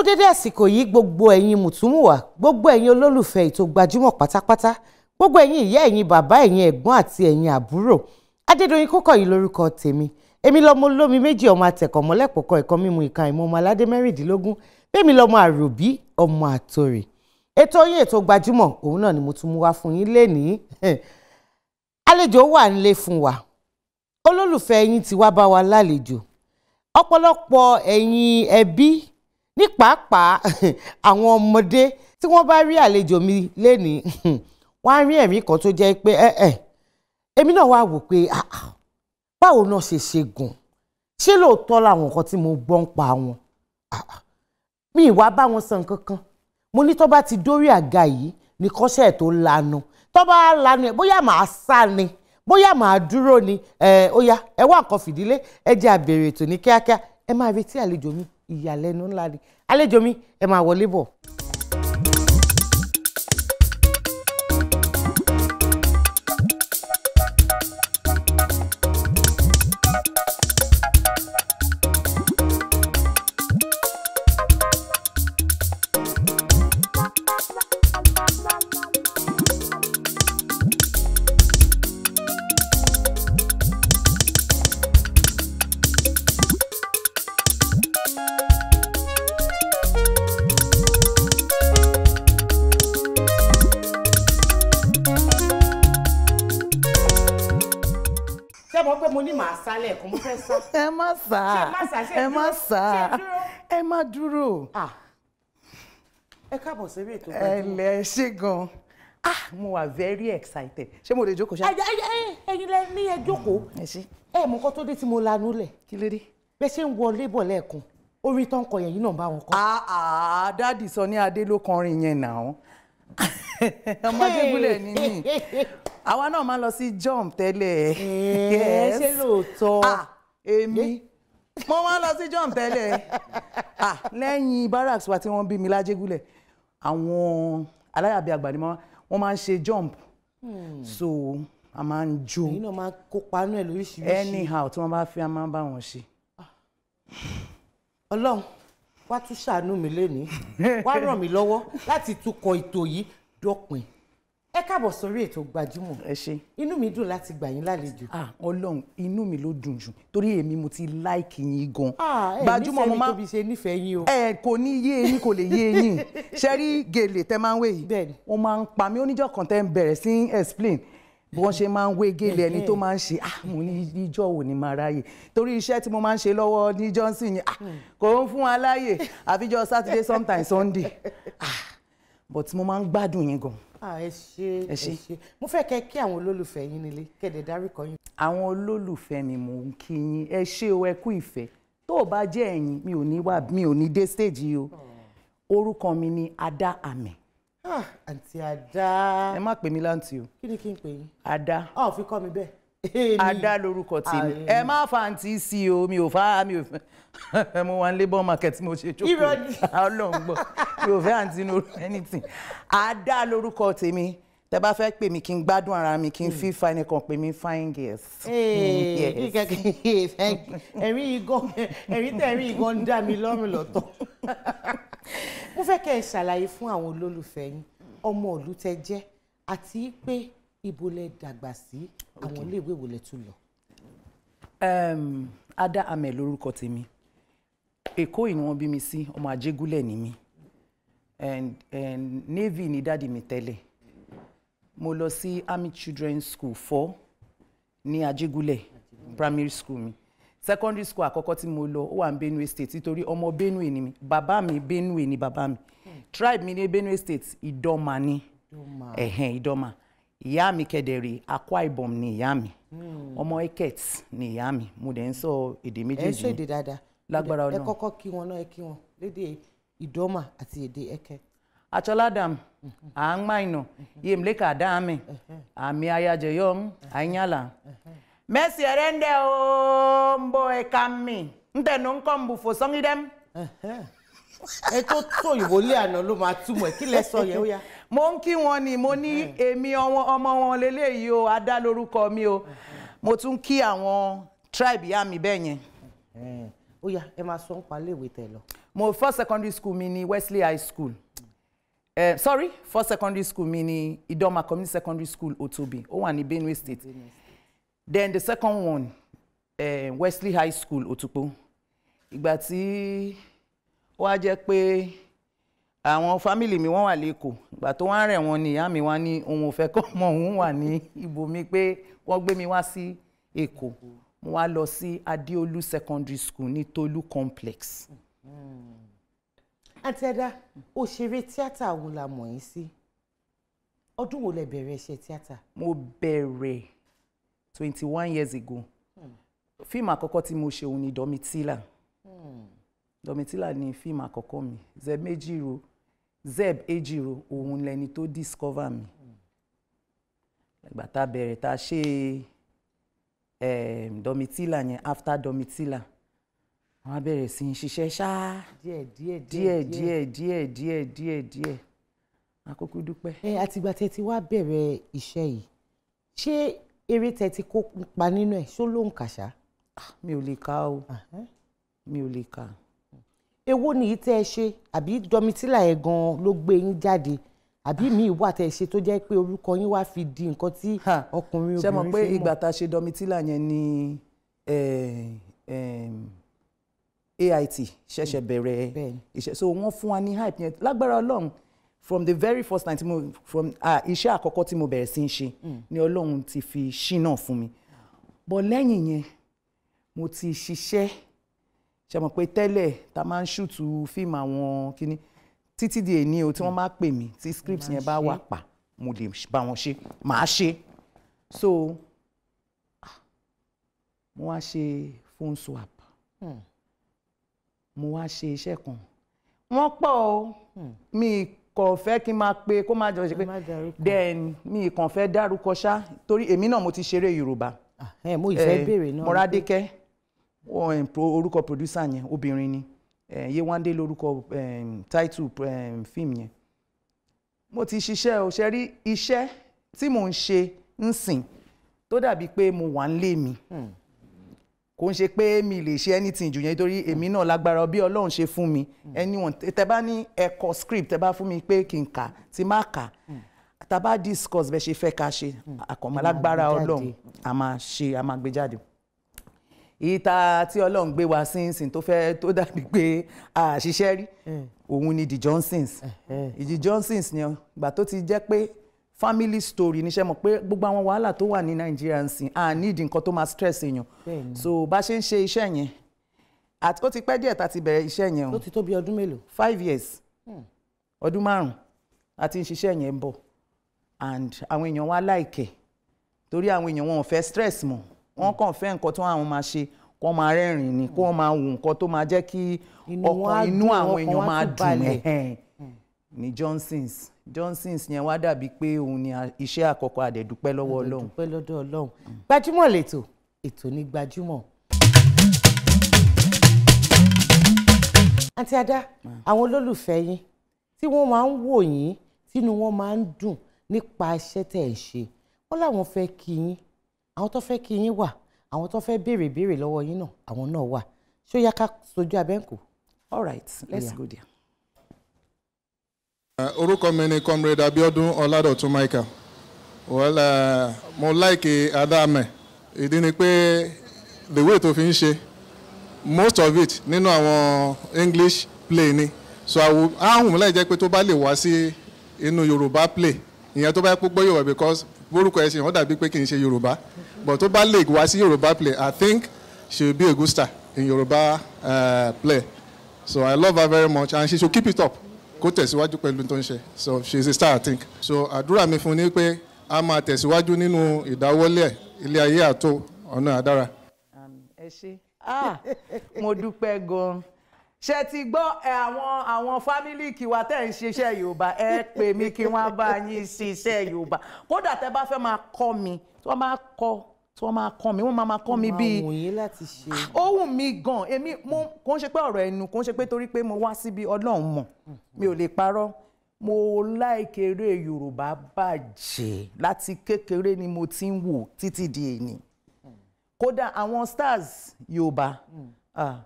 Dédé àsìkò yìí, gbogbo ẹ̀yin mùtúmùwà, gbogbo ẹ̀yin olólùfẹ́ ètò Gbajúmọ̀ pátápátá, gbogbo ẹ̀yin ìyá, ẹ̀yin bàbá, ẹ̀yin ẹ̀gbọ́n àti ẹ̀yin àbúrò. Adédoyin Kókọ̀yí lórúkọ tèmi. Èmi lọmọ olómi méjì, ọmọ atẹ̀kọ̀mọ́lẹ́pọ̀kọ ẹ̀kọ́ mímu ìka ìmọ̀, ọmọ aládé 16. Bẹ́ẹ̀mi lọmọ àròbí, ọmọ àtòrè. Ètò yín, ètò Gbajúmọ̀, òun náà ni mo tún mú wá fún yín lénìí. Àlejò wà nílé fún wa, olólùfẹ́ yín ti wá bá wa lálejò. Ọ̀pọ̀lọpọ̀ ẹ̀yin ẹbí, ní pàápàá àwọn ọmọdé, tí wọ́n bá rí àlejò mi lénìí, wọ́n á rí ẹ̀rín kan tó jẹ́ pé ẹ ẹ̀ èmi náà wá wò pé, ah, ah, báwo náà ṣe ṣe gùn? Ṣé lóòótọ́ làwọn nǹkan tí mo gbọ́ ń pa wọn? Ah, ah. Mi ìwà bá wọn san nǹkan kan. Mo ní tó bá ti dórí àga yìí ní kọ́ṣẹ́ tó lanu, tó bá lanu ẹ̀, bóyá màá sá ni, bóyá màá dúró ni. Ẹ ó yá, ẹ wá nǹkan fìdílé, ẹ jẹ́ a bẹ̀rẹ̀ ètò ní kíákíá. Ẹ máa retí àlejò mi, ìyàlẹ́nu ńlá ni. Àlejò mi, ẹ máa wọlé bọ̀. Ṣé mo pé mo ní màá sá lẹ́ẹ̀kan, mo fẹ́ sá. Ẹ má sá. Ṣé má sá, ṣé ẹ má dúró? sá. Ṣé dúró? Ẹ má dúró. Ah, ẹ káàbọ̀ sórí ètò Ẹ Gbajúmọ̀. lẹ ṣe gan. Ah, mo wà very excited. Ṣé mo lè jókòó ṣá? Ẹ ẹ, ẹ̀yin lẹ ní ẹ jókòó. Ẹ ṣe. Ẹ mọ nǹkan tó dé tí mo lanú lẹ̀? Kí ló dé? Bẹ́ẹ̀ ṣe ń wọlé bọ̀ lẹ́ẹ̀kan, orí tó ń kọ yẹn yìí náà bá wọn kọ. Ah ah, Daddy Sunny Adé ló kọrin yẹn náà. Ọmọ Adégúnlẹ̀ ni mí. Àwa náà máa ń lọ sí jump tẹ́lẹ̀. Ẹ ṣé, lóòótọ́? Ah, èmi mo máa ń lọ sí jump tẹ́lẹ̀. Ah, lẹ́yìn barracks wa tí wọ́n bí mi lájégúnlẹ̀, àwọn aláyàbí àgbà ni wọ́n máa ń ṣe jump, so a máa ń jó. Ẹ̀yin náà máa kópa nú ẹ̀ lóríṣiríṣi. Anyhow tí wọ́n bá fẹ́, a máa ń bá wọn ṣe. Ọlọ́run wá tún ṣàánú mi lénìí, wá ràn mí lọ́wọ́ láti tukọ̀ ètò yìí dópin. Ẹ káàbọ̀ sórí ètò Gbajúmọ̀. Ẹ ṣe. Inú mi dùn láti gbà yín lálejò. Ah, Ọlọ́run, inú mi ló dùn jù torí èmi mo ti like yín gan. Ah, ẹ Gbajúmọ̀ nífẹ̀ẹ́ mo mi máa tóbi ṣe nífẹ̀ẹ́ yín o. Ẹ kò ní yé eyín, kò lè yé eyín. Ṣe rí gèlè tẹ máa ń wé yìí? Bẹ́ẹ̀ni. Wọ́n máa ń pa mí. Oníjọ́ kan tẹ́ ń bẹ̀rẹ̀ sí explain bí wọ́n ṣe máa ń wé gèlè, ẹni tó máa ń ṣe. Ah, mo ní ìjọ́ wo ni màá ráyè, torí iṣẹ́ tí mo máa ń ṣe lọ́wọ́ ní Johnson yẹn, ah, kò ń fún wa láyè àfijọ́ Saturday, sometimes Sunday. Ah, but mo máa ń gbádùn yín gan. Ah, ẹ ṣé. Ẹ Ẹ ṣé. ṣé. Mo fẹ́ kẹ́ kí àwọn olólùfẹ́ yín nílé, kẹ́dẹ̀ dárúkọ yín. Àwọn olólùfẹ́ mi, mò ń kí yín. Ẹ ṣé o, ẹ kú ìfẹ́. Tó o bá jẹ́ ẹ̀yin, mi ò ní wà, mi ò ní dé stage yìí o. Orúkọ mi ni Ada Ameh. Ah, Àǹtí Ada. Ẹ má pè mí láǹtì o. Kí ni kí n pè yín? Ada. Ọ̀ fi kọ́ mi bẹ́ẹ̀. Ada lorúkọ tèmi. Ẹ má fa àǹtí sí o, mi ò fa, mi ò fẹ́. Mo wà ní labour market, mo ṣe jókòó. Irọ́ ni. Ọlọ́run gbọ́, mi ò fẹ́ àǹtí no anything. Ada lorúkọ tèmi. Tẹ bá fẹ́ pè mí kí n gbádùn ara mi, kí n fi fine kan, pè mí fine girls. Yes. Ẹ̀rín yìí gan, ẹ̀rín tẹ̀ ẹ̀rín yìí gan ń dá mi lọ́rùn lọ́tọ̀. Mo fẹ́ kẹ́ ẹ ṣàlàyé fún àwọn olólùfẹ́ yín ọmọ ìlú tẹ́ jẹ́, àti pé ibo lẹ dàgbà sí, àwọn iléèwé wo lẹ tún lọ. Ada Ameh lorúkọ tèmi. Èkó yìí ni wọ́n bí mi sí, ọmọ Àjẹgúnlẹ̀ ni mí, and Navy ni daddy mi tẹ́lẹ̀. Mo lọ sí Army Children's School 4 ní Àjẹgúnlẹ̀, primary school mi. Secondary school àkọ́kọ́ tí mo lọ, ó wà ní Benue State, nítorí ọmọ Benue ni mi. Bàbá mi, Benue ni bàbá mi. Tribe mi ní Benue State, Idoma ni. Ẹ̀hẹ̀n, Idoma. Ìyá mi kẹ̀dẹ̀rẹ̀, Akwa Ibom ni ìyá mi. Ọmọ Eket ni ìyá mi. Mo dẹ̀ ń sọ èdè Ẹ ń méjèèjì. sọ èdè dáadáa. Lágbára Ẹ Ọlọ́run. kọ́kọ́ kí wọn náà, ẹ kí wọn lédè Ìdọ́mà àti èdè Eket. Acholadam, Angmaino, Yemleka Dame, Ami Ayajeyom, Anyala. Messi erende o mbo ekami. Nte no nkombu fo songidem. Ẹ tó tó òyìnbó lé àná ló máa túmọ̀ ẹ̀. Kí lẹ sọ yẹn, ó yá. Mo ń kí wọn ni, mo ní èmi ọmọ wọn leléyìí o, Adá lórúkọ mi o. Mo tún kí àwọn tribe ìyá mi bẹ́ẹ̀ yẹn. Ó yá, ẹ máa sọ ń pa iléèwé tẹ́ lọ. Mo first secondary school mi ní Wesley High School, sorry, first secondary school mi ní Idoma Community Secondary School, Otobi, ó wà ní Benue State. Then the second one, Wesley High School, Otukpo. Ìgbà tí ó wá jẹ́ pé àwọn family mi wọ́n wà lẹ́kọ̀ọ́, ìgbà tó wá ń rẹ̀ wọ́n ni ìyá mi wá ní òun ò fẹ́ kọ́ ọmọ òun wà ní ibòmí, pé wọ́n gbé mi wá sí Èkó. Mo wá lọ sí Adéolú Secondary School ní Tolú Complex. Àǹtí Ada, òṣèré tíátà wo la mọ̀ yín sí? Ọdún wo lẹ bẹ̀rẹ̀ iṣẹ́ tíátà? Mo bẹ̀rẹ̀ 21 years ago. Fíìmù àkọ́kọ́ tí mo ṣe òun ni Domitila. Domitila ni fíìmù àkọ́kọ́ mi. Zeb Ejiro, Zeb Ejiro, òun lẹni tó discover mi. Ìgbà tá a bẹ̀rẹ̀, tá a ṣe Domitila yẹn, after Domitila, wọ́n á bẹ̀rẹ̀ sí í ṣiṣẹ́ ṣáá. Díẹ̀ díẹ̀. Díẹ̀ díẹ̀ díẹ̀ díẹ̀ díẹ̀ díẹ̀, àkókò dúpẹ́. Ẹ àtìgbà tẹ́ ti wá bẹ̀rẹ̀ iṣẹ́ yìí, ṣé eré tẹ́ ti kópa nínú ẹ̀, ṣó ló ń kàṣá? Mi ò lè kà o, mi ò lè kà. Èwo ni tẹ́ ẹ ṣe? Àbí Domitila yẹn gan-an ló gbé yín jáde, àbí míì wà tẹ́ ẹ ṣe tó jẹ́ pé orúkọ yín wá fi di nǹkan tí ọkùnrin Ṣé mọ̀ obìnrin pé fi mọ̀? Ìgbà tá a ṣe Domitila yẹn ni AIT ṣẹ̀ṣẹ̀ bẹ̀rẹ̀ iṣẹ́, so wọ́n fún wa ní hype yẹn. Lágbára Ọlọ́run, from the very first time tí mo from iṣẹ́ àkọ́kọ́ tí mo bẹ̀rẹ̀ sí í ṣe ni Ọlọ́run ti fi ṣínà fún mi. But lẹ́yìn yẹn, mo ti ṣiṣẹ́. Ṣe mọ̀ pé tẹ́lẹ̀ tá a máa ń shoot fíìmù àwọn kíní, títí di èní o, tí wọ́n máa pè mí, tí script yẹn bá wà pa, mo lè bá wọn ṣe, màá ṣe. So mo wá ṣe phone swap, mo wá ṣe iṣẹ́ kan. Wọ́n pọ̀ o, mi kàn fẹ́ kí n máa pe kó má jọ ṣe pé Má dárúkọ. Then mi kàn fẹ́ dárúkọ ṣá, torí èmi náà mo ti ṣeré Yorùbá. Ẹ mo ìfẹ́ béèrè náà. Mọ́rádékẹ́, orúkọ producer yẹn, obìnrin ni. Yéwándé lórúkọ title fíìmù yẹn. Mo ti ṣiṣẹ́ o. Ṣe rí iṣẹ́ tí mò ń ṣe ń sìn tó dàbí pé mo wà ń lé mi, kò ń ṣe pé mi lè ṣe anything jù yẹn, torí èmi náà lágbára bí Ọlọ́run ṣe fún mi. Anyone tẹ bá ní ẹ̀kọ́ script, tẹ bá fún mi pé kí n kà, tí má kà, tá bá discuss bẹ́ẹ̀ ṣe fẹ́ ká ṣe àkànmọ́, lágbára gbé jáde. Ọlọ́run, a máa ṣe, a máa gbé jáde. Ìta tí Ọlọ́run gbé wa sínsìn tó fẹ́ tó dàbí pé a ṣiṣẹ́ rí, òun ni The Johnsons. The Johnsons ni ìgbà tó ti jẹ́ pé family story níṣẹ́, mọ̀ pé gbogbo àwọn wàhálà tó wà ní Nàìjíríà ń sìn, a need nǹkan tó máa stress èèyàn. So bá ṣe ń ṣe iṣẹ́ yẹn, àti ó ti pẹ́ díẹ̀ tá a ti bẹ̀rẹ̀ iṣẹ́ yẹn o. Ó ti tó bí ọdún mélòó? 5 years, ọdún 5 a ti ń ṣiṣẹ́ yẹn ń bọ̀, and àwọn èèyàn wa like ẹ̀, torí àwọn èèyàn wọn ò fẹ́ stress mọ́. Wọ́n kàn fẹ́ nǹkan tí àwọn máa ṣe kó máa rẹ́rìn ni, kó máa wù, nǹkan tó máa jẹ́ kí Inú wọn á ọkàn inú dùn, àwọn ọkàn èèyàn wọn á máa tún dùn. balẹ̀. Ẹ̀hẹ́n. Ní Johnsons, Johnsons yẹn wá dàbí pé òun ni iṣẹ́ àkọ́kọ́. Àdẹ̀dúpẹ́ lọ́wọ́ Ọlọ́run. Dúpẹ́ lọ́dọ̀ Ọlọ́run. Gbajúmọ̀ lẹ́tọ̀, ètò ní gbajúmọ̀. Àǹtí Adá, àwọn olólùfẹ́ yín tí wọ́n máa ń wò yín, tínú wọn máa ń dùn nípa iṣẹ́ tẹ̀ ẹ̀ ṣe, wọ́n láwọn fẹ́ kí yín. Àwọn tó fẹ́ kí yín wà, àwọn tó fẹ́ béèrè béèrè lọ́wọ́ yín náà, àwọn náà wà. Ṣó yá ká sojú abẹ́ǹkò? All right, let's Yeah. go there. Orúkọ mi ni Comrade Abiodun Ọládọ̀tun Michael. Well, mo like Adame. Ìdí ni pé the way tó fi ń ṣe most of it nínú àwọn English play ni, so ahùn mi láì jẹ́ pé tó bá lè wá sí inú Yorùbá play ìyẹn, tó bá yẹ kó gbọ́ Yorùbá, because orúkọ ẹ̀ ṣe wọ́n dàbí pé kì í ṣe Yorùbá, but tó bá lè wá sí Yorùbá play, I think she will be a good star in Yorùbá play. So I love her very much and she should keep it up, kó tẹ̀síwájú pẹ̀lú tó ń ṣe. So she is a star, I think. So àdúrà mi fún ni pé a máa tẹ̀síwájú nínú ìdáwọ́lé ẹ̀, ilé ayé àtò ọ̀nà àdára. Ẹ ṣé. Ah, mo dúpẹ́ gan-an. Ṣe ti gbọ́ ẹ, àwọn family kìwà tẹ̀ ń ṣiṣẹ́ Yorùbá, ẹ pè mí kí wọ́n bá yín ṣiṣẹ́ Yorùbá. Kódà tẹ́ bá fẹ́ máa kọ́ mi, tí wọ́n máa kọ́, tí wọ́n máa kọ́ mi, wọ́n máa kọ́ mi bíi Máa wù yín láti ṣe. Ó wù mí gan. Èmi mo kò ń ṣe pé ọ̀rọ̀ ẹnu, kò ń ṣe pé torí pé mo wá síbi. Ọlọ́run mọ̀, mi ò lè parọ́, mo like eré Yorùbá bàjẹ́. Láti kékeré ni mo ti ń wò títí di èní. Kódà àwọn stars Yorùbá, ah,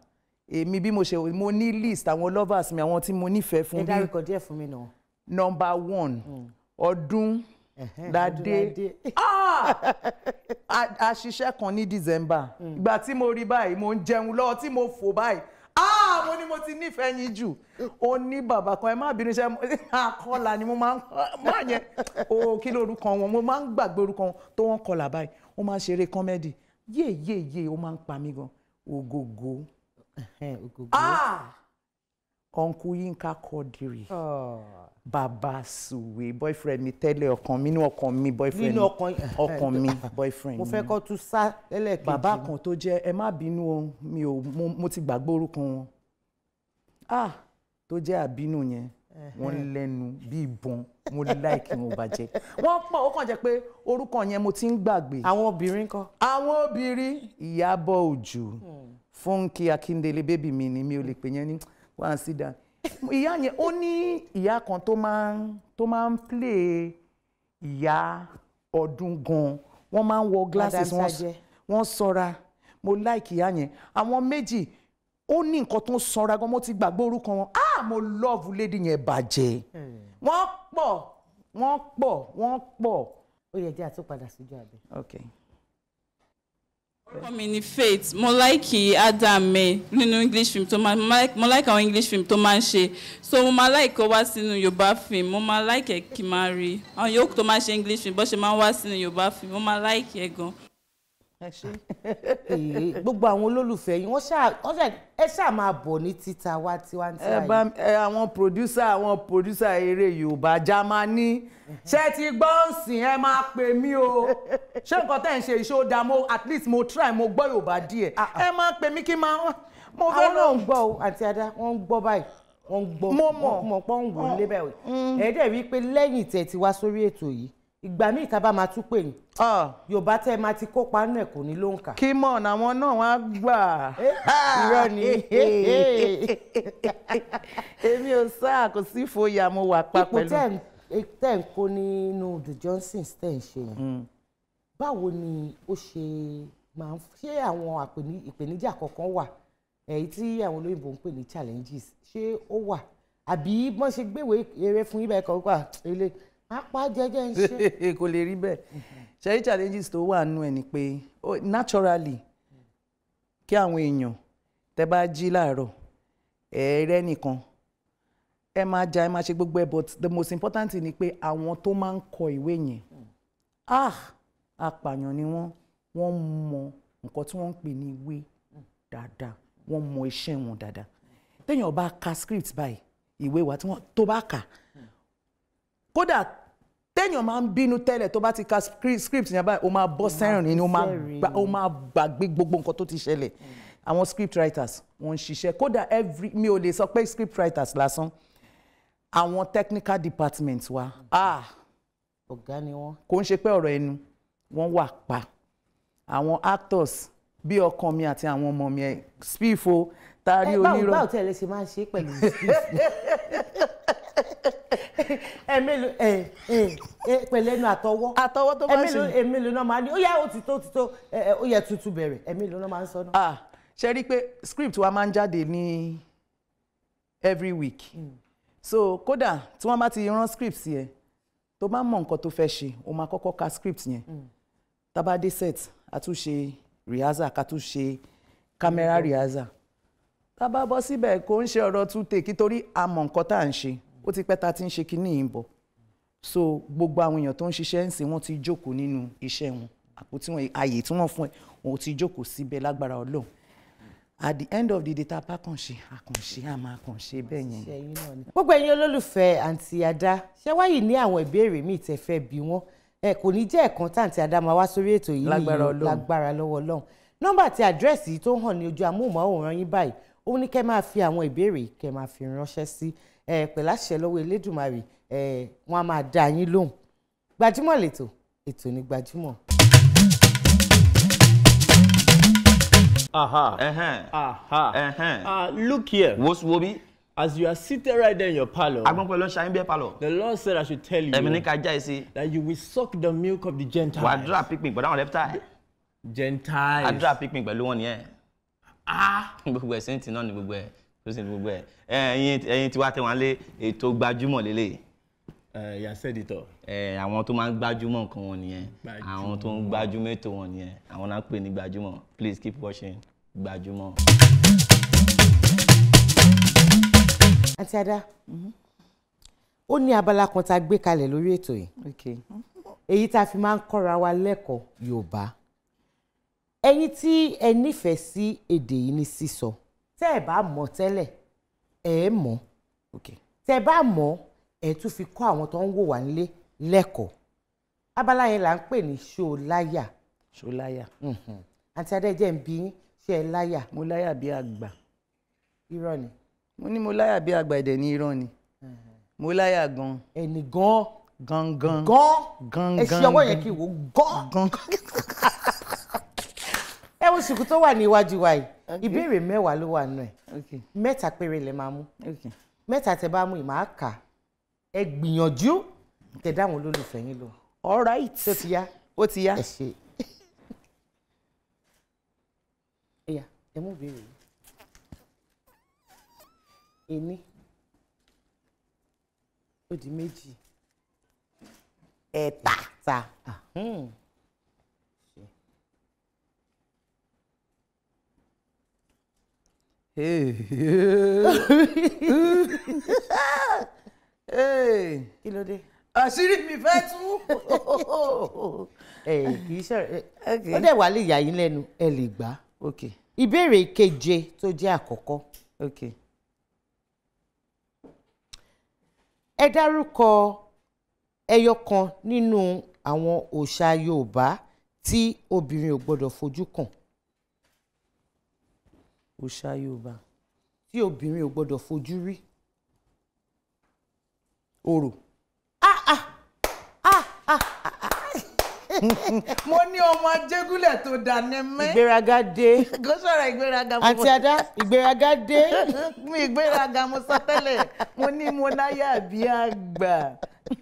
Èmi bí mo ṣe, mo ní list àwọn lovers mi, àwọn tí mo nífẹ̀ẹ́ fún. Ẹ dárúkọ díẹ̀ fún mi náà. Number one, Ọdún Ládé. A ṣiṣẹ́ kan ní December. Ìgbà tí mo rí báyìí, mo ń jẹun lọ́wọ́ tí mo fò báyìí, mo ní mo ti nífẹ̀ẹ́ yín jù. Ó ní bàbá kan, ẹ má bínú, iṣẹ́ akọ́là ni mo máa ń má yẹn o, kí lórúkọ wọn, mo máa ń gbàgbé orúkọ wọn, tó wọ́n kọlà báyìí, ó máa ń ṣeré comedy, yé yé yé, ó máa ń pa mí gan. Ògògó, Uncle Yinka Quadri, Bàbá Sùwé, boyfriend mi tẹ́lẹ̀, ọkàn mi, inú ọkàn mi, boyfriend mi, ọkàn mi, boyfriend mi. Mo fẹ́ kọ́ tún sá lẹ́lẹ́kejì. Bàbá kan tó jẹ́, ẹ má bínú o, mi ò, mo ti gbàgbé orúkọ wọn, tó jẹ́ àbínú yẹn, wọ́n lẹ́nu bí ìbọn, mo like wọn bàjẹ́. Wọ́n pọ̀, ó kàn jẹ́ pé orúkọ yẹn mo ti ń gbàgbé. Àwọn obìnrin kọ́? Àwọn obìnrin, Ìyábọ̀ Òjó, Fúnkẹ́ Akíndélé, bébì mi ni, mi ò lè pè yẹn ní wọ́n á sí dáa. Ìyá yẹn, ó ní ìyá kan tó máa ń play ìyá ọdún gan, wọ́n máa ń wọ glasses, wọ́n sanra, mo like ìyá yẹn. Àwọn méjì, ó ní nǹkan tó ń sanra gan, mo ti gbàgbé orúkọ wọn. Mo love lady yẹn bàjẹ́. Wọ́n pọ̀, wọ́n pọ̀, wọ́n pọ̀. Ó yẹ jẹ́ àtúpadà síjú abẹ. Okay. Orúkọ mi ni Faith. Mo like Adame nínú English film tó máa, mo like àwọn English film tó máa ń ṣe, so mo máa like kó wá sínú Yorùbá film. Mo máa like ẹ̀ kí máa rí àwọn yòókù tó máa ṣe English film bó ṣe máa ń wá sínú Yorùbá film, mo máa like ẹ̀ gan. Gbogbo àwọn olólùfẹ́ yìí, wọ́n ṣáà, ẹ ṣáà máa bọ̀ ní títa wá tiwantiwa yìí. Ẹ àwọn producer, àwọn producer eré Yorùbá Jámánì, ṣé ti gbọ́ ń sìn, ẹ máa pè mí o. Ṣé nǹkan tẹ́ ń ṣe iṣẹ́ ó dáa, mo at least mo try, mo gbọ́ Yorùbá díẹ̀, ẹ máa pè mí kí máa. Mo fẹ́ náà ń gbọ́ o, àǹtí Adá, wọ́n ń gbọ́ báyìí, wọ́n ń gbọ́, mo pọ́n ń wò ó lébẹ̀ o. Ẹ̀ dẹ̀ rí i pé lẹ́yìn tẹ̀ ti wá sórí ètò yìí, ìgbà míì tá a bá máa tún pè yín, Yorùbá tẹ́ máa ti kópa nínú ẹ̀ kò ní ló ń kà. Kí mọ̀ làwọn náà wá gbà. Irọ́ ni. Èmi ò sá, kò sí ìfòyà, mo wà pa pẹ̀lú. Ipò tẹ́ ń kó nínú The Johnsons tẹ́ ń ṣe yẹn, báwo ni ó ṣe máa ń ṣé àwọn ìpèníjà kankan wà, èyí tí àwọn olóyìnbó ń pè ní challenges, ṣé ó wà, àbí bọ́n ṣe gbéwèé eré fún ibà ẹ̀kọ́ wà ilé apá jẹ́jẹ́ ń ṣe? Kò lè rí bẹ́ẹ̀. Ṣe challenges tó wà nínú ẹ̀ ni pé naturally kí àwọn èèyàn tẹ́ bá jí láàárọ̀, ẹ̀ẹ́rẹ́ nìkan ẹ máa ja, ẹ máa ṣe gbogbo ẹ, but the most important thing ni pé àwọn tó máa ń kọ ìwé yẹn, apààyàn ni wọ́n, wọ́n mọ nǹkan tí wọ́n ń pè ní ìwé dáadáa, wọ́n mọ iṣẹ́ wọn dáadáa. Téèyàn bá ka script báyìí, ìwé wa tí wọ́n tó bá kà, kódà téèyàn máa ń bínú tẹ́lẹ̀, tó bá ti ka script yẹn báyìí, ó máa bọ́ sẹ́rìn ni, ó máa gbàgbé gbogbo nǹkan tó ti ṣẹlẹ̀. Àwọn script writers wọ́n ń ṣiṣẹ́, kódà every, mi ò lè sọ pé script writers lásán, àwọn technical department wa, ọ̀gá ni wọ́n, kò ń ṣe pé ọ̀rọ̀ ẹnu wọ́n wà pa. Àwọn actors bí ọkàn mi àti àwọn ọmọ mi, spifo tari onírọ̀. Báwo tẹ́lẹ̀ ṣe máa ń ṣe pẹ̀lú spifo? Ẹ mélòó ẹ ẹ pẹ̀lú ẹnu àtọwọ́. Àtọwọ́ tó máa ń ṣe. Ẹ mélòó náà máa ní ó yá, ó ti tó, ó ti tó, ó yẹ tuntun bẹ̀rẹ̀, ẹ mélòó náà máa ń sọ náà. Ṣe rí i pé script wa máa ń jáde ní every week, so kódà tí wọ́n bá ti rán script sí ẹ, tó bá mọ nǹkan tó fẹ́ ṣe, o máa kọ́kọ́ ka script yẹn. Tá bá dé set, a tún ṣe rehearsal, ká tún ṣe camera rehearsal. Tá bá bọ́ síbẹ̀, kò ń ṣe ọ̀rọ̀ two take, torí a mọ nǹkan tá à ń ṣe, ó ti pẹ́ tá a ti ń ṣe kinní yìí bọ̀. So gbogbo àwọn èèyàn tó ń ṣiṣẹ́ ń sìn, wọ́n ti jókòó nínú iṣẹ́ wọn, àpótí wọn, ààyè tí wọ́n fún ẹ, wọn ò ti jókòó síbẹ̀ lágbára Ọlọ́run. At the end of the day, tá a bá kàn ṣe, àkànṣe, a máa kàn ṣe bẹ́ẹ̀ yẹn. Gbogbo ẹ̀yin olólùfẹ́ àǹtí Adá, ṣé wáyìí ní àwọn ìbéèrè míì tẹ́ fẹ́ bi wọ́n, ẹ kò ní jẹ́ ẹ̀kan táǹtí Adá máa wá sórí ètò yìí lágbára lọ́wọ́ Ọlọ́run. Nọ́mbà àti àdírẹ́sì tó hàn ní ojú amóhùnmáwòrán yín báyìí, ó ní kẹ́ máa fi àwọn ìbéèrè kẹ́ máa fi ránṣẹ́ sí ẹ pẹ̀lú àṣẹ lọ́wọ́ Elédùmarè, ẹ wọ́n á máa dá yín lóhùn. Gbajúmọ̀ lètò, ètò ní Gbajúmọ̀. Aha. Uh-huh. Aha. Uh-huh. Look here. What's Wobi? As you are seated right there in your parlor, the Lord said I should tell you that you will suck the milk of the Gentiles. Gentiles. Gbogbo ẹ̀ sẹ́ǹtì náà ni gbogbo ẹ̀ tó sì ní gbogbo ẹ̀. Ẹ̀yin tí wàá tẹ̀ wọ́n lé ètò gbajúmọ̀ lélẹ̀. You said it all. Àwọn tó máa ń gbajúmọ̀ nǹkan wọn nìyẹn. Àwọn tó ń gbajúmọ̀ ètò wọn nìyẹn. Àwọn náà ń pè ní gbajúmọ̀. Please keep watching Gbajúmọ̀. Àǹtí Adá, ó ní abala kan tá a gbé kalẹ̀ lórí ètò yìí. Èyí tá a fi máa ń kọ́ra wa lẹ́kọ̀ọ́ Yorùbá. Ẹ̀yin tí ẹ nífẹ̀ẹ́ sí èdè yìí ní sísọ. Tẹ́ ẹ bá mọ̀ tẹ́lẹ̀, ẹ mọ̀. Tẹ́ ẹ bá mọ̀, ẹ tún fi kọ́ àwọn tó ń wò wá nílé lẹ́kọ̀ọ́. Abala yẹn là ń pè ní ṣó láyà. Ṣó láyà. Àǹtí Adé, jẹ́ ń bi yín, ṣé ẹ láyà? Mo láyà bí àgbà. Irọ́ ni. Mo ní mo láyà bí àgbà, ẹ̀dẹ̀ ní irọ́ ni. Mo láyà gan. Ẹni gan. Gangan. Gan. Gangan. Ẹ ṣe ọwọ́ yẹn kí n wò gan. Ẹ wo ṣùkú tó wà ní iwájú wa yìí. Ìbéèrè 10 ló wà nù ẹ̀. 3 péré lẹ máa mú. 3 tẹ bá mú ì máa kà. Ẹ gbìyànjú kẹ́ dáhùn olólùfẹ́ yín lò. All right. Tó ti yá. Ó ti yá. Ẹ ṣe. Ẹyà, ẹ mú ìbéèrè yìí. 1, ó di 2, 3. Kí ló dé? Àṣírí mi fẹ́ tú. Kì í ṣe ó dẹ̀ wá lè yà yín lẹ́nu, ẹ lè gbà. Ìbéèrè keje tó jẹ́ àkọ́kọ́. Ẹ dárúkọ ẹyọ kan nínú àwọn òòṣà Yorùbá tí obìnrin ò gbọdọ̀ fojú kàn. Òòṣà Yorùbá tí obìnrin ò gbọdọ̀ fojú rí. Orò. Mo ní ọmọ Ajégúnlẹ̀ tó dà ní mẹ́. Ìgbéraga dé. Kò sọ̀rọ̀ ìgbéraga. Àǹtí Adá, ìgbéraga dé. Mi ìgbéraga mo sọ tẹ́lẹ̀, mo ní mo láyà bí àgbà.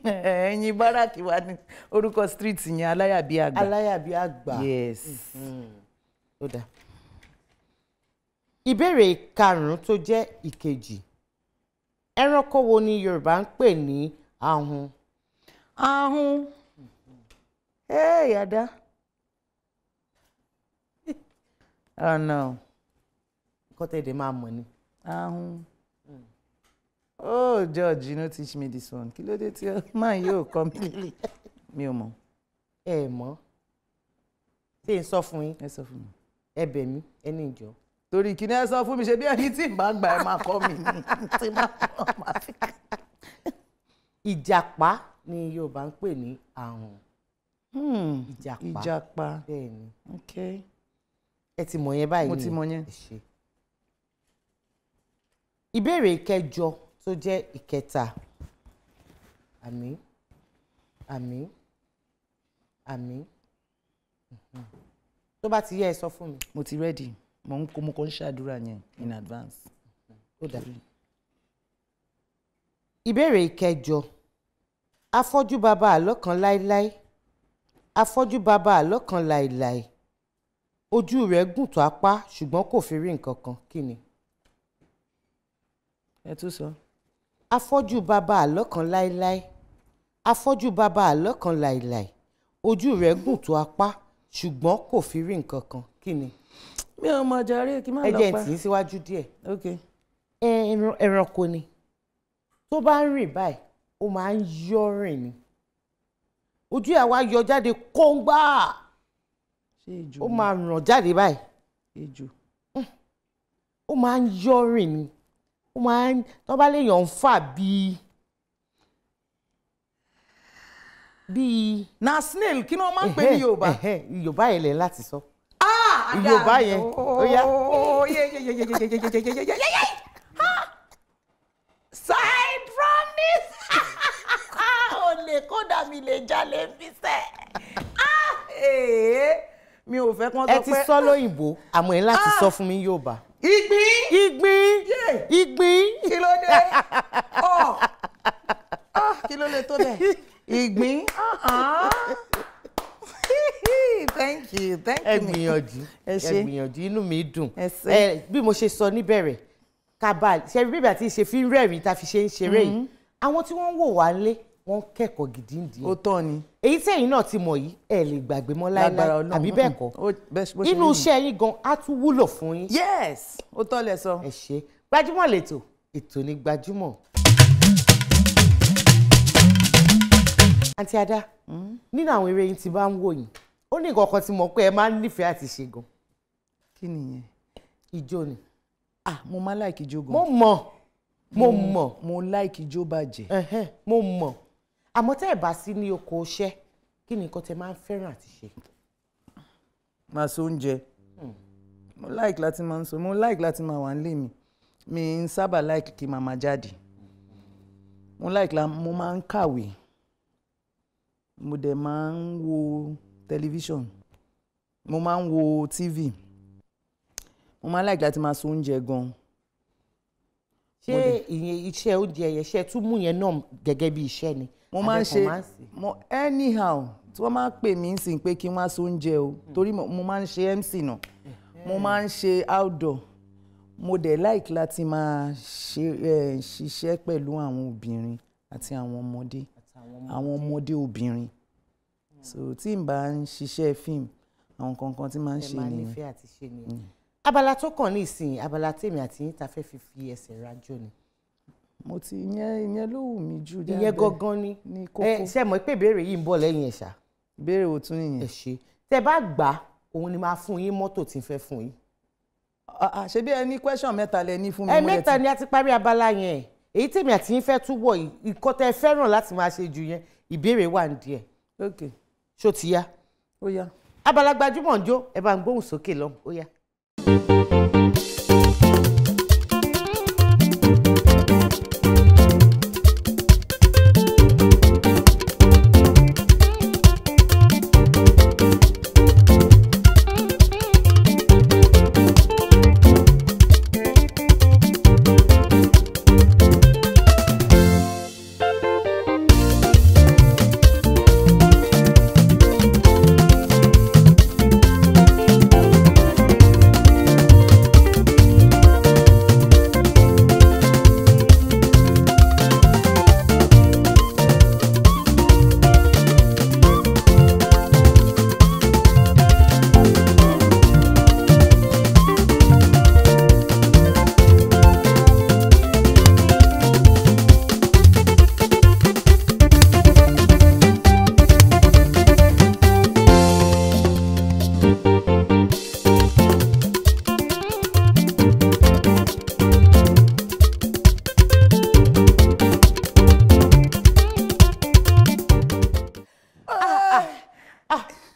Ẹ̀yin báràkì wa ní orúkọ street yẹn, aláyà bí àgbà. Aláyà bí àgbà. Yes. Ó dáa. Ìbéèrè karùn-ún tó jẹ́ ìkejì. Ẹranko wo ni Yorùbá ń pè ní ahun? Ahun. Hey, Ada. Oh no. Nǹkan tẹ́ ẹ máa mọ̀ ni. Ahun. Oh, George, you no teach me this one. Kí ló dé tí máa yóò kọ́ mi? Mi ò mọ̀. Ẹ mọ̀. Ṣé n sọ fún yín? Ẹ sọ fún mi. Ẹ bẹ̀ mí, ẹ ní ìjọ. Torí kí ni ẹ sọ fún mi ṣe bí ẹni tí n bá gbà ẹ máa kọ́ mi ní. Tí n bá máa fi. Ìjàpá ni Yorùbá ń pè ní ahun. Ìjàpá. Ìjàpá. Bẹ́ẹ̀ni. Okay. Ẹ ti mọ̀ yẹn báyìí. Mo ti mọ̀ yẹn. Ìbéèrè ìkẹjọ tó jẹ́ ìkẹta. Àmín. Àmín. Àmín. Tó bá ti yẹ ẹ sọ fún mi. Mo ti ready. Mo ń kó mo kàn ń ṣàdúrà yẹn in advance. Ó dà. Ìbéèrè ìkẹjọ. Afọ́jú bàbá àlọ́ kan láíláí. Afọ́jú bàbá àlọ́ kan láìláì. Ojú rẹ̀ gùn tó apá ṣùgbọ́n kò fi rí nǹkan kan. Kí ni? Ẹ tún sọ. Afọ́jú bàbá àlọ́ kan láíláí. Afọ́jú bàbá àlọ́ kan láìláì. Ojú rẹ̀ gùn tó apá ṣùgbọ́n kò fi rí nǹkan kan. Kí ni? Mi ò mọ̀ jàre, kí n má lọ pa. Ẹ jẹ́ n tì í síwájú díẹ̀. Ok. Ẹranko ni. Tó bá ń rìn báyìí, ó máa ń yọ́ rìn ni. Ojú ẹ̀ wá yọ jáde kóńgbà. Ṣé ejò? Ó máa ràn jáde báyìí. Ejò. Ó máa ń yọ́ rìn ni. Ó máa ń tó bá léèyàn ń fà bíi bíi. Na snail kí ni wọ́n máa ń pè ní Yorùbá? Yorùbá yẹn lẹ̀ láti sọ. Yorùbá yẹn ó yá. Side from this. Olè kódà mi lè jalè fi sẹ́. Mi ò fẹ́ kí wọ́n sọ pé. Ẹ ti sọ lóyìnbó àmọ́ ẹ láti sọ fún mi Yorùbá. Ìgbín. Ìgbín. Ìgbín. Kí ló dé? Kí ló lè tó bẹ́ẹ̀? Ìgbín. Thank you, thank Ẹ you. gbìyànjú. Ẹ Ẹ ṣé. gbìyànjú, inú mi dùn. Ẹ ṣé. Ẹ bí mo ṣe sọ níbẹ̀rẹ̀, kábà ṣe bí bíbí àti ṣe fi ń rẹ́rìn-ín tá a fi ṣe ń ṣeré yìí, àwọn tí wọ́n ń wò wá lé wọ́n ń kẹ́kọ̀ọ́ gidi ń di Ó tọ́ ni. èyí tí ẹ̀yin náà ti mọ̀ yìí, ẹ lè gbàgbé mọ́ Lágbára láéláé, Ọlọ́run. àbí bẹ́ẹ̀ kọ́? Bẹ́ẹ̀ bó ṣe Inú rí nù. iṣẹ́ yín gan á tún wúlò fún yín. Yes, ó tọ́ lẹ sọ. Ẹ ṣe. Gbajúmọ̀ lẹ́tọ̀, ètò ní Gbajúmọ̀. Àǹtí Adá, nínú àwọn eré yín tí bá ń wò yín, ó ní nǹkan kan tí mo pé ẹ máa ń nífẹ̀ẹ́ àti ṣe gan. Kí nìyẹn? Ijó ni. Ah, mo máa like ijó gan. Mo mọ̀, mo mọ̀. Mo like ijó bàjẹ́. Ẹhẹ́n, mo mọ̀. Àmọ́ tẹ́ ẹ̀ bá sí ní oko iṣẹ́, kí ni nǹkan tẹ́ máa ń fẹ́ràn àti ṣe? Máa ṣe oúnjẹ. Mo like láti máa ń sọ, mo like láti máa wà nílé mi. Mi ń sábà like kí màá máa jáde. Mo like la, mo máa ń kàwé. Mo dẹ̀ máa ń wo tẹlifíṣàn. Mo máa ń wo TV. Mo máa like láti máa ṣe oúnjẹ gan. Ṣé ìyẹn iṣẹ́ oúnjẹ yẹn, ṣe tún mú yẹn náà gẹ́gẹ́ bí iṣẹ́ ni? Mo máa ń Àbẹ́kọ̀ ṣe máa ń sè? Mo anyhow tí wọ́n máa ń pè mí sí pé kí n wá ṣe oúnjẹ o, torí mo máa ń ṣe MC náà, mo máa ń ṣe outdoor. Mo dẹ̀ like láti máa ṣe ẹ ṣiṣẹ́ pẹ̀lú àwọn obìnrin àti àwọn ọmọdé, àwọn ọmọdé obìnrin. So tí n bá ń ṣiṣẹ́ fíìmù, àwọn kankan tí máa ń Ẹ ṣe máa nìyẹn. nífẹ̀ẹ́ àti ṣe nìyẹn. Abala tó kàn ní ìsìn, abala tèmi àti yín ta fẹ́ fi fi ẹsẹ̀ rajó ni. Mo ti ìyẹn ló wù mí jù. Ìyẹn Dábẹ́ gangan ni. ní Ẹ kókó. ṣe mọ̀ pé ìbéèrè yìí ń bọ̀ lẹ́yìn ẹ̀ ṣá? Ìbéèrè wo tún nìyẹn? Ẹ ṣe, tẹ bá gbà á, òun ni máa fún yín mọ́tò tí ń fẹ́ fún yín. Ah, ah, ṣebí ẹ ní question mẹ́ta lẹ ní fún mi. Ẹ Mo dẹ̀ mẹ́ta ti- ni a ti parí abala yẹn. Èyí tèmi àti yín fẹ́ túbọ̀ yìí, nǹkan tẹ fẹ́ràn láti máa ṣe jù yẹn, ìbéèrè wà ní díẹ̀. Ok. Ṣó ti yá? Ó yá. Abala Gbajúmọ̀ ń jó, ẹ bá ń gbóhùn sókè lọ, ó yá.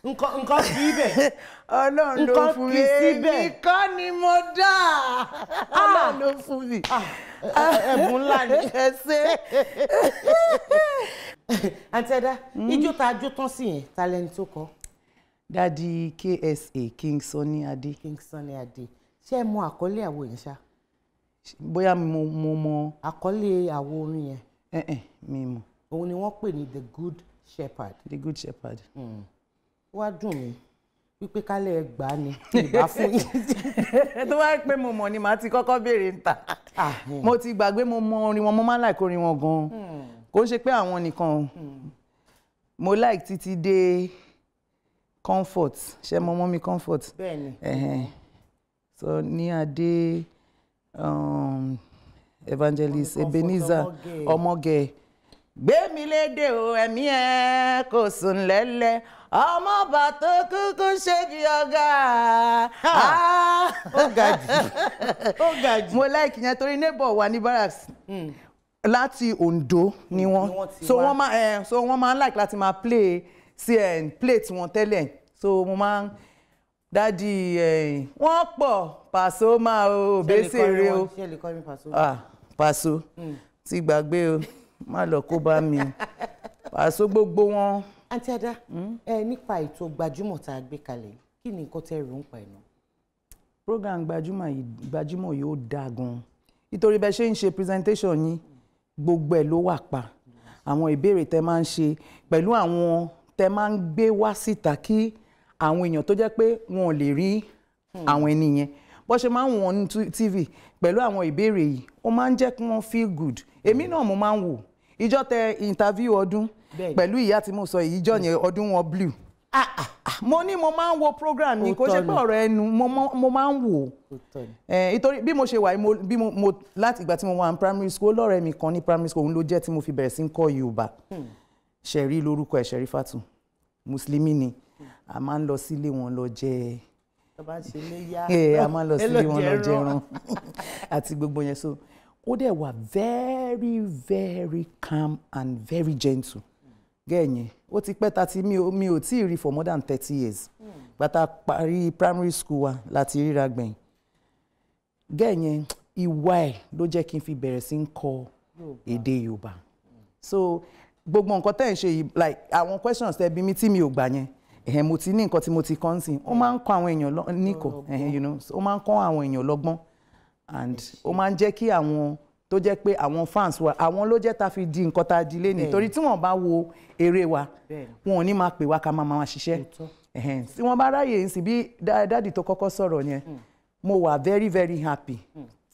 Nǹkan kì í bẹ̀. Ọlọ́run ló Nǹkan fún kì mi. í síbẹ̀. Èmi kọ́ ni mo dá. Ọlọ́run ló fún mi. Ẹ̀bùn ńlá ni. Ẹ ṣé. Àǹtí Ẹ̀dá, ijó tá a jó tán sí yẹn, ta lẹni tó kọ? Dadi KSA, King Sunny Adé. King Sunny Adé. Ṣé ẹ mọ àkọlé àwo yẹn ṣá? Bóyá mo mọ. Àkọlé àwo orin yẹn. Ẹ ẹ mi mọ̀. Òun ni wọ́n pè ní The Good Shepherd. The Good Shepherd. Ó wá dùn mí wípé kálẹ̀ ẹ gbà á ni ìbá fún yín. Tó wá pé mo mọ̀ ni màá ti kọ́kọ́ béèrè ń tà. Mo ti gbàgbé. Mo mọ orin wọn, mo máa ń like orin wọn gan-an. Kò ń ṣe pé àwọn nìkan o. Mo like títí dé Comfort. Ṣé mo mọ̀ mi Comfort? Bẹ́ẹ̀ni. Ẹ̀hẹ̀n. So ní Adé, Evangelist Comfort Ebenezer Ọmọge. Ọmọge. Gbé mi lédè o, ẹ̀mí ẹ̀ kò sùn lẹ́lẹ̀. Ọmọ bá tó kúkú ṣe bí ọ̀gá. Ó ga jù. Ó ga jù. Mo like yẹn torí neighbor wa ní barracks láti Ondo ni wọ́n. Ni wọ́n ti So wá. wọ́n máa so wọ́n máa ń like láti máa play sí ẹ play tiwọn tẹ́lẹ̀. So mo máa ń dádì ẹ wọ́n pọ̀ Pasuma o, Obesere o. Ṣé lè kọrin Paso? Ah, Paso ti gbàgbé o, má lọ kó bá mi o. Paso gbogbo wọn. Àǹtí Adá, ẹ nípa ètò Gbajúmọ̀ tá a gbé kalẹ̀ yìí, kí ni nǹkan tẹ́ rò ń pa ẹ̀ náà? Program Gbajúmọ̀ yìí, Gbajúmọ̀ yóò dáa gan, nítorí bẹ́ẹ̀ ṣe ń ṣe presentation yín, gbogbo ẹ̀ ló wà pa. Àwọn ìbéèrè tẹ́ máa ń ṣe pẹ̀lú àwọn tẹ́ máa ń gbé wá síta kí Àwọn èèyàn tó jẹ́ pé wọn ò lè rí àwọn ẹni yẹn, bó ṣe máa ń wọ̀n ní TV pẹ̀lú àwọn ìbéèrè yìí, ó máa ń jẹ́ kí wọ́n feel good. Èmi náà mo máa ń wò ìjọ tẹ interview ọdún pẹ̀lú ìyá tí mo sọ yìí, ìjọ yẹn ọdún wọn blue. Mo ní mo máa ń wo program ni, kò ṣe pé ọ̀rọ̀ ẹnu, mo máa ń wò nítorí bí mo ṣe wà, bí mo láti ìgbà tí mo wà ní primary school, lọ́rẹ́ mi kan ní primary school, òun ló jẹ́ tí mo fi bẹ̀rẹ̀ sí ń kọ́ Yorùbá. Ṣẹ̀rí lórúkọ ẹ̀, Ṣẹ̀rí Fatu, mùsùlùmí ni. A máa ń lọ sílé wọn lọ jẹ, a máa ń lọ sílé wọn lọ jẹran àti gbogbo yẹn. So ó dẹ̀ wà very very calm and very gentle gẹ́ẹ̀yẹn. Ó ti pẹ́ ta ti mi ò tí ì rí for more than 30 years. Bàtà parí primary school wa láti ríra gbẹ̀yìn. Gẹ́ẹ̀yẹn, ìwà ẹ̀ ló jẹ́ kí n fi bẹ̀rẹ̀ sí ń kọ́ èdè Yorùbá. So gbogbo nǹkan tẹ́ ń ṣe yìí, like àwọn questions tẹ́ bí mi tí mi ò gbà yẹn, ẹ̀hẹ̀n, mo ti ní nǹkan tí mo ti kọ́ ń sìn. Ó máa ń kọ́ àwọn èèyàn níkọ̀, ó máa ń kọ́ àwọn èèyàn lọ́gbọ́n, and ó máa ń jẹ́ kí àwọn tó jẹ́ pé àwọn fans wa, àwọn ló jẹ́ ta fi di nǹkan ta di léni, torí tí wọ́n bá wo eré wa, wọn ò ní máa pè wá ká máa ṣiṣẹ́. Tí wọ́n bá ráyè ń sìn, bí daddy tó kọ́kọ́ sọ̀rọ̀ yẹn, mo wà very very happy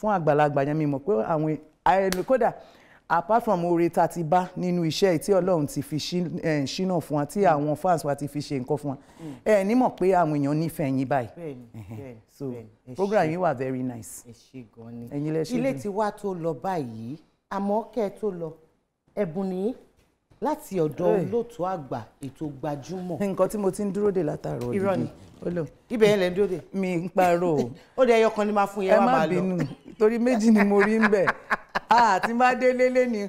fún àgbàlagbà yẹn. Mi mọ̀ pé àwọn, kódà apart from oore ta ti bá nínú iṣẹ́ tí Ọlọ́run ti fi ṣínà fún wa, tí àwọn fans wa ti fi ṣe nǹkan fún wa, ẹ ní mọ̀ pé àwọn èèyàn nífẹ̀ẹ́ yín báyìí. So program yín wà very nice. Ẹ ṣé gan ni. Ẹ̀yin lẹ ṣe. Ilé tí wàá tó lọ báyìí, àmọ́ kẹ́ ẹ tó lọ, ẹ̀bùn ní láti ọ̀dọ̀ olóòtú àgbà ètò Gbajúmọ̀. Nǹkan tí mo ti ń dúró dè látàárọ̀. Irọ́ ni, ibẹ̀ yẹn lẹ́ ń dúró dè. Mi ń parọ́. Ó dẹ ẹyọ kan ni máa fún yẹn, wá máa lọ. Ẹ má bínú, torí méjì ni mo rí ń bẹ̀ àti bá délé lé ni.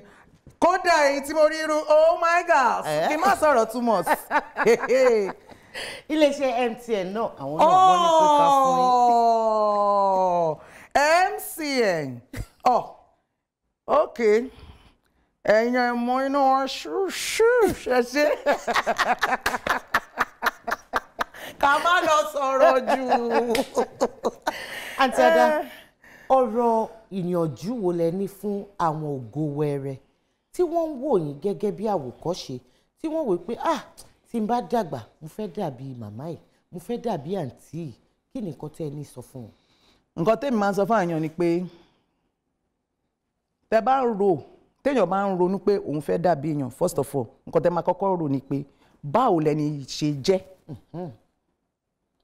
Kódà èyí tí mo rí irú, oh my God, kí n má sọ̀rọ̀ too much. Iléeṣẹ́ MTN náà, àwọn náà wọ́n ní pé ká fún yín. MTN, oh ok, ẹ̀yin ẹ̀mọ inú wọn ṣúṣú ṣẹṣẹ ká má lọ sọ̀rọ̀ jù. Àǹtí Ada, ọ̀rọ̀ ìyànjú wo lẹ ní fún àwọn ògo wẹrẹ tí wọ́n ń wò yín gẹ́gẹ́ bí àwòkọ́ṣe, tí wọ́n wò pé, ah, tí n bá dàgbà, mo fẹ́ dàbí màmá yìí, mo fẹ́ dàbí àǹtí yìí? Kí ni nǹkan tẹ́ ẹ ní sọ fún wọn? Nǹkan tẹ́mi máa ń sọ fún àyàn ni pé tẹ́ bá ń rò, téèyàn bá ń ronú pé òun fẹ́ dàbí èèyàn, first of all, nǹkan tẹ́ máa kọ́kọ́ rò ni pé báwo lẹni ṣe jẹ́.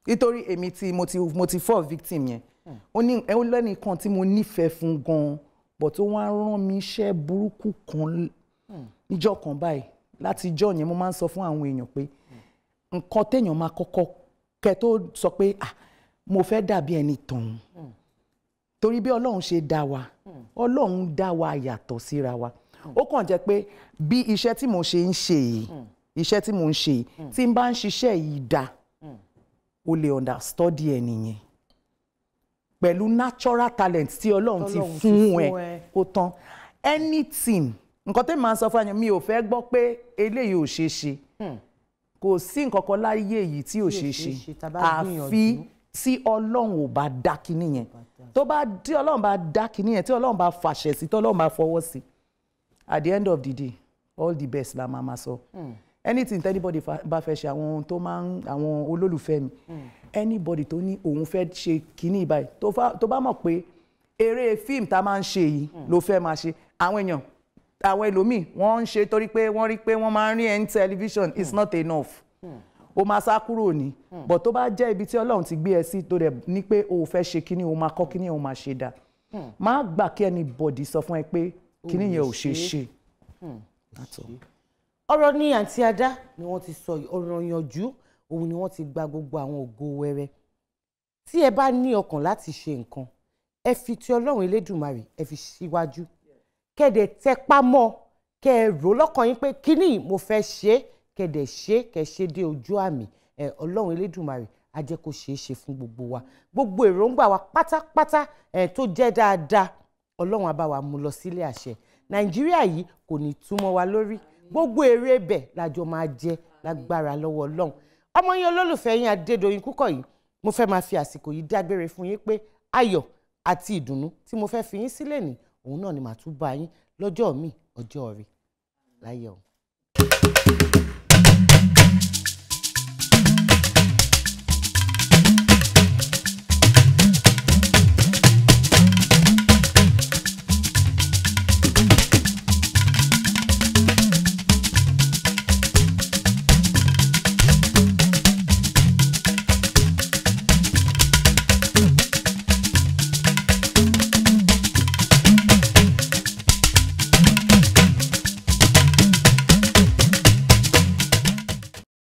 Nítorí èmi tí mo ti fall victim yẹn, ó ní ẹ ó lẹ́nìkan tí mo nífẹ̀ẹ́ fún gan-an, but ó wá rán mi iṣẹ́ burúkú kan níjọ́ kan báyìí. Láti ijọ́ yẹn, mo máa ń sọ fún àwọn èèyàn pé nǹkan téèyàn máa kọ́kọ́ kẹ́ tó sọ pé, ah, mo fẹ́ dàbí ẹni tọ̀hún, torí bí Ọlọ́run ṣe dá wa, Ọlọ́run dá wa yàtọ̀ síra wa. Ó kàn jẹ́ pé bí iṣẹ́ tí mo ṣe ń ṣe yìí, iṣẹ́ tí mo ń ṣe yìí, tí n bá ń ṣiṣẹ́ yìí dá, o lè understudy ẹ nìyẹn pẹ̀lú natural talent tí Ọlọ́run ti fún ẹ, kó tán. Anything, nǹkan tẹ́mi máa ń sọ fún àyàn, mi ò fẹ́ gbọ́ pé eléyìí ò ṣeé ṣe. Kò sí nǹkan kan láyé yìí tí ò ṣeé ṣe, àfi tí Ọlọ́run ò bá dá kinní yẹn. Tó bá tí Ọlọ́run bá dá kinní yẹn, tí Ọlọ́run bá fàṣẹ sí, tí Ọlọ́run bá fọwọ́ sí, at the end of the day, all the best la máa ma sọ. Anything anybody bá fẹ́ ṣe, àwọn tó máa ń, àwọn olólùfẹ́ mi, anybody tó ní òun fẹ́ ṣe kinní báyìí, tó bá mọ̀ pé eré fíìmù tá a máa ń ṣe yìí ló fẹ́ máa ṣe, àwọn èèyàn, àwọn ẹlòmíì, wọ́n ń ṣe torí pé wọ́n rí pé wọ́n máa ń rí ẹ̀ ní television. It's not enough, o máa sá kúrò ní. But tó bá jẹ́ ibi tí Ọlọ́run ti gbé ẹ sí, tó dẹ̀ ní pé o fẹ́ ṣe kíní, o máa kọ́ kíní, o máa ṣe dá, má gbà kí anybody sọ fún ẹ pé kíní yẹn ò ṣe ṣe. Ọ̀rọ̀ ní àǹtí Adá ni wọ́n ti sọ yìí. Ọ̀rọ̀ yanjú òun ni wọ́n ti gba gbogbo àwọn ògo wẹrẹ. Tí ẹ bá ní ọkàn láti ṣe nǹkan, ẹ fi ti Ọlọ́run Elédùmarè, ẹ fi síwájú, kẹ́dẹ̀ tẹpá mọ́, kẹ́ ẹ rò lọ́kàn yín pé kíní mo fẹ́ ṣe é, kẹ́dẹ̀ ṣe, kẹ́ ṣe dé ojú àmì ẹ. Ọlọ́run Elédùmarè á jẹ́ kó ṣeé ṣe fún gbogbo wa. Gbogbo èròǹgbà wa pátápátá ẹ tó jẹ́ dáadáa, Ọlọ́run á bá wa mú lọ sílé àṣẹ. Nàìjíríà yìí kò ní túmọ̀ wa lórí, gbogbo èrè ibẹ̀ lájọ máa jẹ lágbára lọ́wọ́ Ọlọ́run. Ọmọ yín, olólùfẹ́ yín, Adédoyin Kúkọ̀yí, mo fẹ́ máa fi àsìkò yìí dágbére fún yín pé ayọ̀ àti ìdùnnú tí mo fẹ́ fi yín sílẹ̀ ní òun náà ni màá tún bá yín lọ́jọ́ mi, ọjọ́ rí láyọ̀.